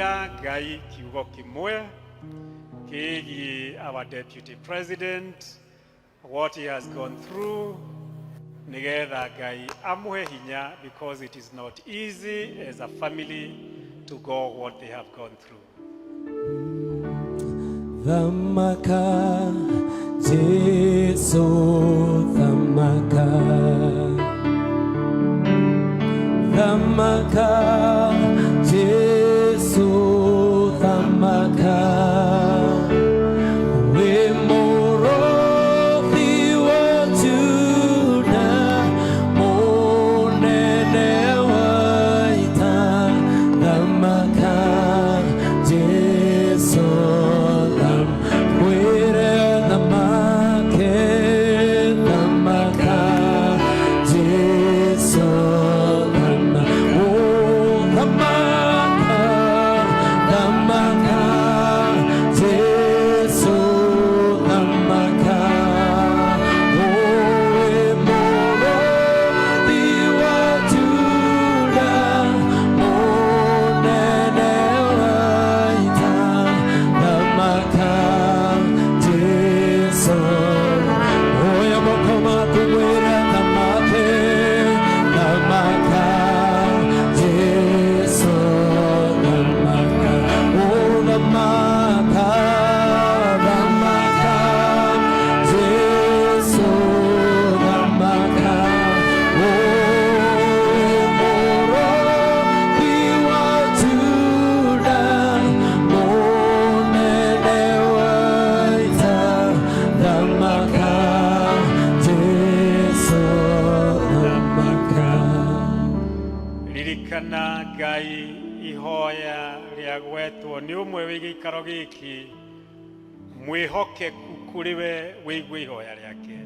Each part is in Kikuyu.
Kwĩra Ngai kiugo kĩmwe kĩgiĩ our deputy president, what he has gone through, nĩgetha Ngai amũhe hinya, because it is not easy as a family to go what they have gone through. Thamaka Jesu, thamaka, thamaka Jesu, thamaka, wĩ mũrũthi wa Juda, mũnene wa ita, thamaka Jesu, mwĩre thamake, thamaka Jesu, oh, thamaka, thamaka Jesu, thamaka, oh, wĩ mũrũthi wa Juda, mũnene wa ita, thamaka Jesu. Oya moko maku mwĩre thamake, thamaka Jesu, thamaka, oh, thamaka, thamaka Jesu, thamaka, oh, mũrũthi wa Juda, mũnene wa ita, thamaka Jesu, thamaka. Ririkana Ngai ihoya rĩa gwetwo nĩ ũmwe wĩ gĩikaro gĩkĩ mwĩhokeku kũrĩ we, wĩigue ihoya rĩake,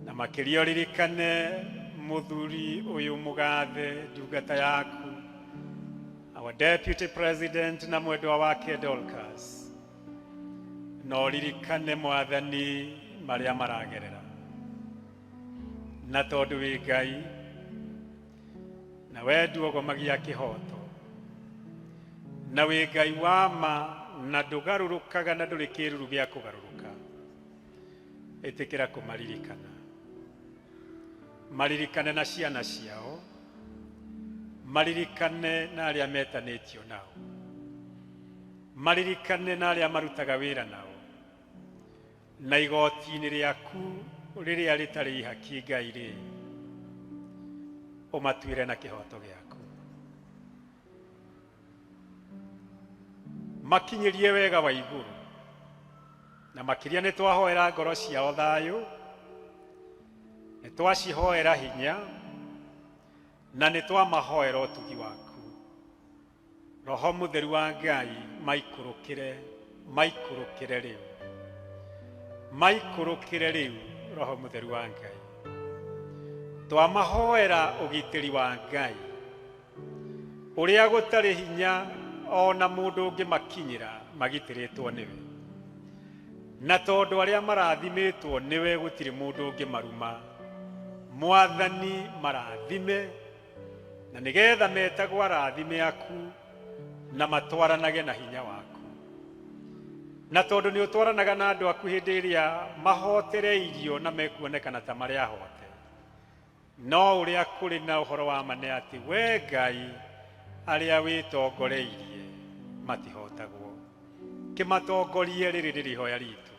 na makĩria ũririkane mũthuri ũyũ mũgathe, ndungata yaku, our deputy president, na mwendwa wake Dorcas, na ũririkane Mwathani marĩa maragerera, na tondũ wĩ Ngai na we nduogomagia kĩhoto, na wĩ Ngai wa ma na ndũgarũrũkaga na ndũrĩ kĩruru gĩa kũgarũrũka, ĩtĩkĩra kũmaririkana, maririkane na ciana ciao, maririkane na arĩa metanĩtio nao, maririkane na arĩa marutaga wĩra nao, na igoti-inĩ rĩaku rĩrĩa rĩtarĩ ihaki, Ngai rĩ, ũmatuĩre na kĩhoto gĩaku, makinyĩrie wega wa igũrũ, na makĩria nĩ twahoera ngoro ciao thayũ, nĩ twacihoera hinya, na nĩ twamahoera ũtugi waku. Roho Mũtheru wa Ngai maikũrũkĩre, maikũrũkĩre rĩu, maikũrũkĩre rĩu, Roho Mũtheru wa Ngai. Twamahoera ũgitĩri wa Ngai ũrĩa gũtarĩ hinya ona mũndũ ũngĩmakinyĩra, magitĩrĩtwo nĩwe, na tondũ arĩa marathimĩtwo nĩwe gũtirĩ mũndũ ũngĩmaruma. Mwathani, marathime, na nĩgetha metagwo arathime aku na matwaranage na hinya waku, na tondũ nĩ ũtwaranaga na andũ aku hĩndĩ ĩrĩa mahotereirio na mekuonekana ta marĩ ahote, no ũrĩa kũrĩ na ũhoro wa ma nĩ atĩ we Ngai, arĩa wĩtongoreirie matihotagwo. Kĩmatongorie, rĩrĩ nĩ ihoya ritũ.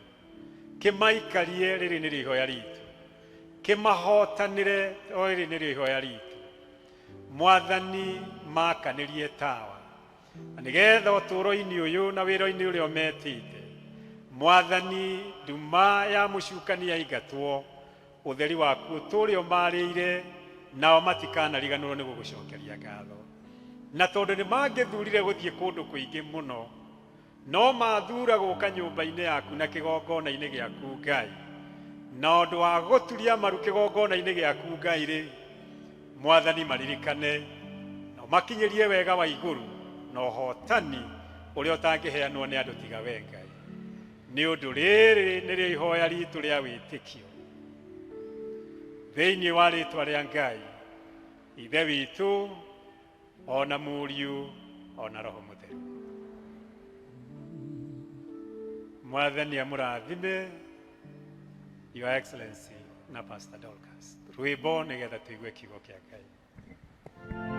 Kĩmaikarie, rĩrĩ nĩ ihoya ritũ. Kĩmahotanĩre, o rĩrĩ nĩ ihoya ritũ. Mwathani, makanĩrie tawa, na nĩgetha ũtũũro-inĩ ũyũ na wĩra-inĩ ũrĩa ũmetĩte, Mwathani, nduma ya mũcukani yaingatwo, ũtheri waku ũtũũre ũmarĩire, nao matikanariganĩrwo nĩ gũgũcokeria ngatho. Na tondũ nĩ mangĩthurire gũthiĩ kũndũ kũingĩ mũno, no mathura gũka nyũmba-inĩ yaku na kĩgongona-inĩ gĩaku, Ngai, na ũndũ wa gũturia maru kĩgongona-inĩ gĩaku, Ngai rĩ, Mwathani, maririkane na ũmakinyĩrie wega wa igũrũ na ũhotani ũrĩa ũtangĩheanwo nĩ andũ tiga we Ngai. Nĩ ũndũ rĩrĩ nĩrĩo ihoya ritũ rĩa wĩtĩkio thĩinĩ wa rĩtwa rĩa Ngai Ithe witũ, ona Mũriũ, Ona Roho Mũtheru. Mwathani amũrathime, Your Excellency na Pastor Dorcas. Rwĩmbo nĩgetha tũigue kiugo kĩa Ngai.